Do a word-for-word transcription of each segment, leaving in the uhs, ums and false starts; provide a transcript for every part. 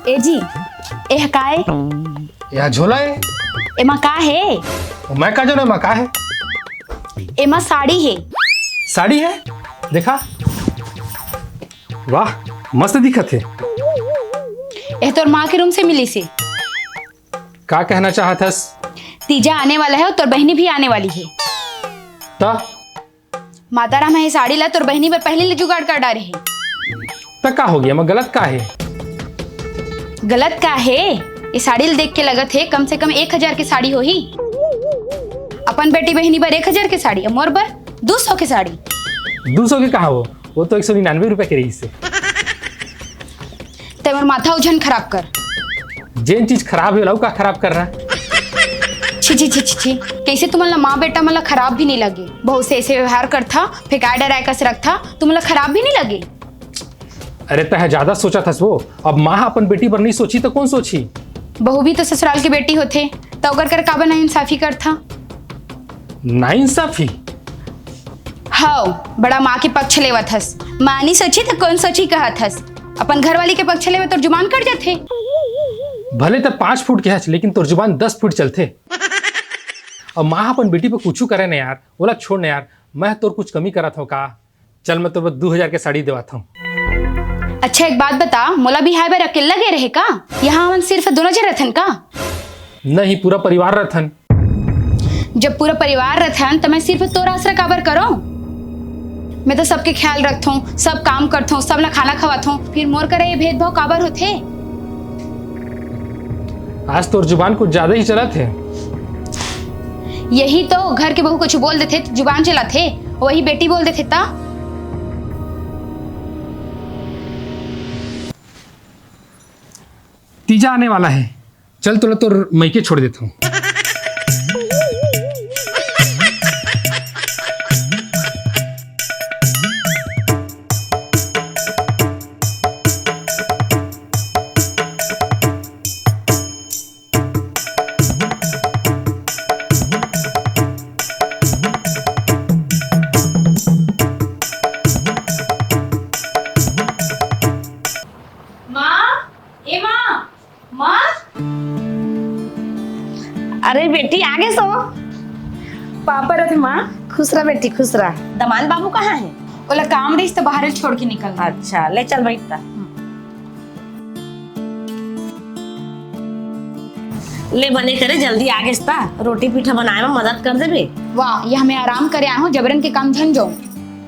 ए जी, एह का ए? यह झोला है। एमा का है? मैं का जाना एमा का है? एमा साड़ी है। साड़ी है? देखा। वाह, मस्त दिखत है। एह तोर माँ के रूम से मिली से। का कहना चाहत हस? तीजा आने वाला है और तोर बहनी भी आने वाली है। त? माता राम, ये साड़ी ला तोर बहनी बर पहले ले जुगाड़ कर डारे है। त का हो गया? मैं गलत का है? गलत का है? ये साड़ी ल देख के लगत है कम से कम एक हजार के साड़ी होही। अपन बेटी बहनी बर एक हजार के साड़ी, मोर बर दो सौ के साड़ी। दो सौ के कहा हो? वो तो एक सौ निन्यानवे रुपए के रही से। ते मोर माथा उझन खराब कर। जेन चीज खराब है, ला का खराब करना? छी, छी, छी, छी, छी। कैसे तुमन ला माँ बेटा मन ला खराब भी नहीं लगे? बहुत से ऐसे व्यवहार करथा, फेंकाय डराय कस रखथा, तुमन ला खराब भी नहीं लगे? अरे, तह ज्यादा सोचत हस वो। अब माँ अपन बेटी पर नहीं सोची तो कौन सोची? बहू भी तो ससुराल के बेटी होथे, त ओकर कर काबर नाइंसाफी करथा? नाइंसाफी? हव, बड़ा माँ के पक्ष लेवत हस। माँ नहीं सोची त कौन सोची कहत हस? अपन घरवाली के पक्ष लेवे तोर जुबान कट जाथे। भले त पाँच फुट के हस, लेकिन तोर जुबान दस फुट चलथे। अब माँ अपन बेटी पर कुछ करे न यार, ओला छोड़ न यार, मैं तोर कुछ कमी करत हव का? चल, मैं तोर बर दू हजार के साड़ी देवात हूँ। अच्छा, एक बात बता, मोला बिहाय बर अकेल्ला गए रहे का? यहाँ हमन सिर्फ दोनों जन रथन का? नहीं, पूरा परिवार रथन। जब पूरा परिवार रथन, त मैं सिर्फ तोर आसरा काबर करो? मैं तो सबके ख्याल रखथों, सब काम करथों, सब ला खाना खवाथों, फिर मोर करे ये भेदभाव काबर होथे? आज तोर जुबान कुछ ज्यादा ही चलत है। यही तो, घर के बहू कुछ बोल देथे त जुबान चलाथे, वही बेटी बोल देथे ता। तीजा आने वाला है, चल तोला तोर मइके छोड़ देता हूँ। माँ, ए माँ, माँ। अरे बेटी, आ गे सो। पापा रथे माँ। खुश रह बेटी, खुश रह। दमान बाबू कहाँ है? ओला काम रहिस त बाहर छोड़ के निकल गे। अच्छा, ले चल बैठ ता। ले बने करे जल्दी आ गेस ता, रोटी पीठा बनाए में मदद कर देबे। वाह, ये हमें आराम करे आए हो, जबरन के काम झन जो।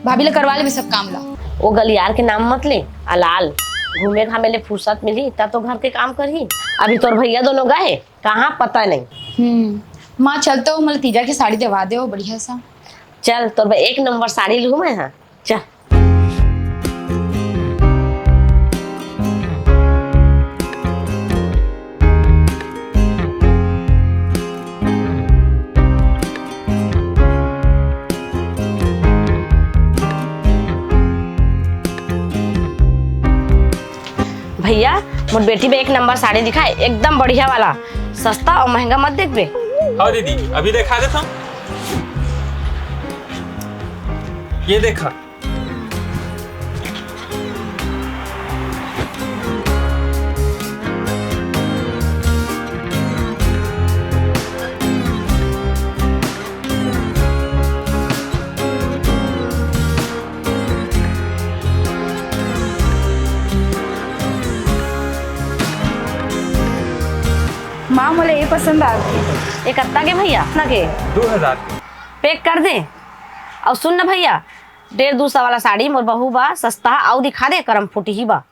भाभी ले करवा लेबे सब काम ला। ओ गलियार के नाम मत ले, अलाल। घूमे घामे ले फुर्सत मिली ता तो घर के काम करही। अभी तोर भैया दोनों गए, कहाँ पता नहीं। हम्म, माँ चल तो मोला तीजा के साड़ी देवा दे, बढ़िया सा। चल तोर बर एक नंबर साड़ी लूँ मैं, हाँ चल। भैया, मोर बेटी बर एक नंबर साड़ी दिखाए, एकदम बढ़िया वाला, सस्ता और महंगा मत देखबे। हाँ दीदी, अभी दिखा देता हूँ। ये देखा। माँ, मोला ये पसंद आ गई। ये कत्ता के भैया? ना के? दो हजार के। पैक कर दे। और सुन ना भैया, डेढ़ दू सौ वाला साड़ी मोर बहू बा, सस्ता, अउ दिखा दे, करम फूटी ही बा।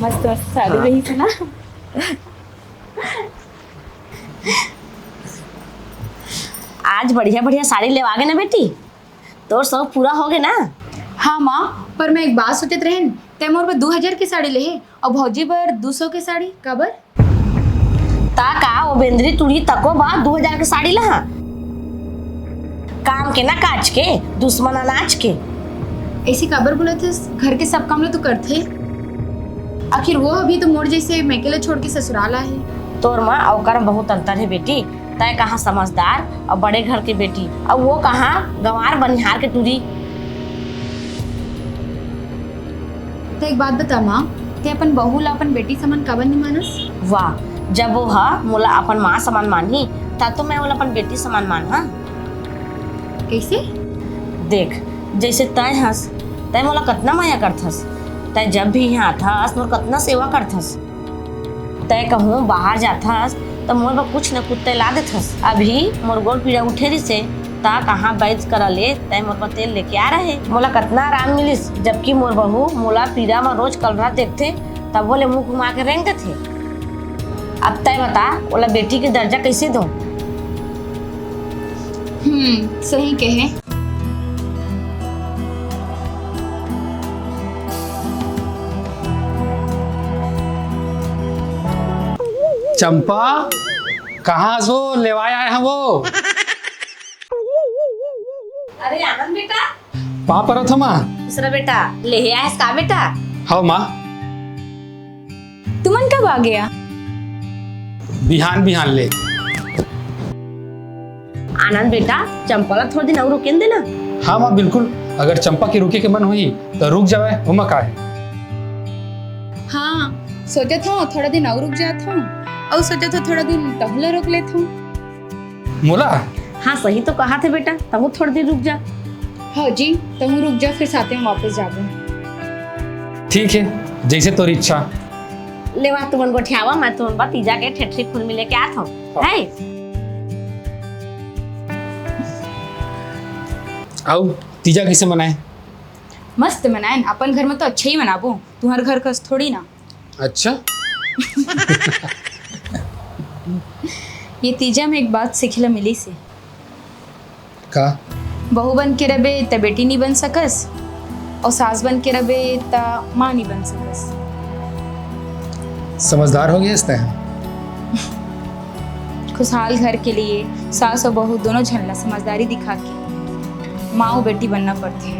मस्त मस्त साड़ी हाँ। रही थी ना। आज बढ़िया बढ़िया साड़ी लेवा गे ना बेटी। तोर शौक पूरा हो गे ना? हाँ माँ, पर मैं एक बात सोचत रहेन, तै मोर बर दू हजार के साड़ी लेहे अउ भौजी बर दू सौ के साड़ी, काबर? ता का वो बेंदरी तुड़ी तको बा दू हजार के साड़ी लहा? काम के ना काज के, दुश्मन अनाज के। ऐसे काबर बोलत हस? घर के सब काम ला तो करथे। आखिर वो अभी तो मोर जैसे मइके ल छोड़ के ससुराल आए हे। तोर मा अउ ओकर मा बहुत अंतर हे बेटी। तैं कहाँ समझदार अउ बड़े घर के बेटी, अउ वो कहाँ गंवार बनिहार के टूरी। त एक बात बता माँ, तैं अपन बहू ला अपन बेटी समान काबर नइ मानस? वाह, जब वो ह मोला अपन माँ समान मानही, त तो मैं ओला अपन बेटी समान मानहूँ। कइसे? देख, जइसे तैं हस, तैं मोला कतना मया करथस। तैं जब भी इहाँ आथस, मोर कतना सेवा करथस। तैं कहूँ बाहर जाथस, त मोर बर कुछ न कुछ तैं ला देथस। अभी मोर गोड़ पीरा उठे रिहिसे, त कहाँ वैद्य करा ले तैं मोर बर तेल लेके आ रहे। मोला कतना आराम मिलिस, जबकि मोर बहू मोला पीरा म रोज कलरत देखथे, तभो ले मुँह घुमा के रेंग देथे। अब तैं बता, ओला बेटी के दर्जा कइसे दूँ? हम्म, सही कहे। चंपा, कहाँ हस वो? लेवाय आए हँव वो। अरे आनंद बेटा। पाँव परत हँव माँ। दूसरा बेटा, लेहे आए हस का बेटा? हव माँ। तुमन कब आ गे? बिहान बिहान ले। आनंद बेटा, चंपा ला थोड़ा दिन अउ रुके ल दे ना। हाँ माँ, बिल्कुल। अगर चंपा के रुके के मन होही, त रुक जावय, ओमा का हे। हाँ, सोचत हँव, थोड़ा दिन अउ रुक जात हँव, अउ सोचत हँव, थोड़ा दिन तहूँ ला रोक लेत हँव। मोला? हाँ, सही तो कहत हे बेटा, तहूँ थोड़ा दिन रुक जा। हाँ जी, तहूँ रुक जा, फिर साथे म वापस जाबो। ठीक हे, जइसे तोर इच्छा। लेवा, तुमन गोठियावा, मैं तुमन बर तीजा के ठेठरी खुरमी लेके आत हँव। हाँ। हे? अउ तीजा कइसे मनाए? मस्त मनाएन, अपन घर म तो अच्छा ही मनाबो, तुँहर घर कस थोड़ी ना। अच्छा। ये तीजा म एक बात सीखे ला मिलिस हे। का? बहू बन के रबे त बेटी नइ बन सकस, अउ सास बन के रबे त माँ नइ बन सकस। समझदार हो गेस तैं। खुशहाल घर के लिए सास अउ बहू दोनों झन ला समझदारी दिखा के माँ अउ बेटी बनना पड़थे।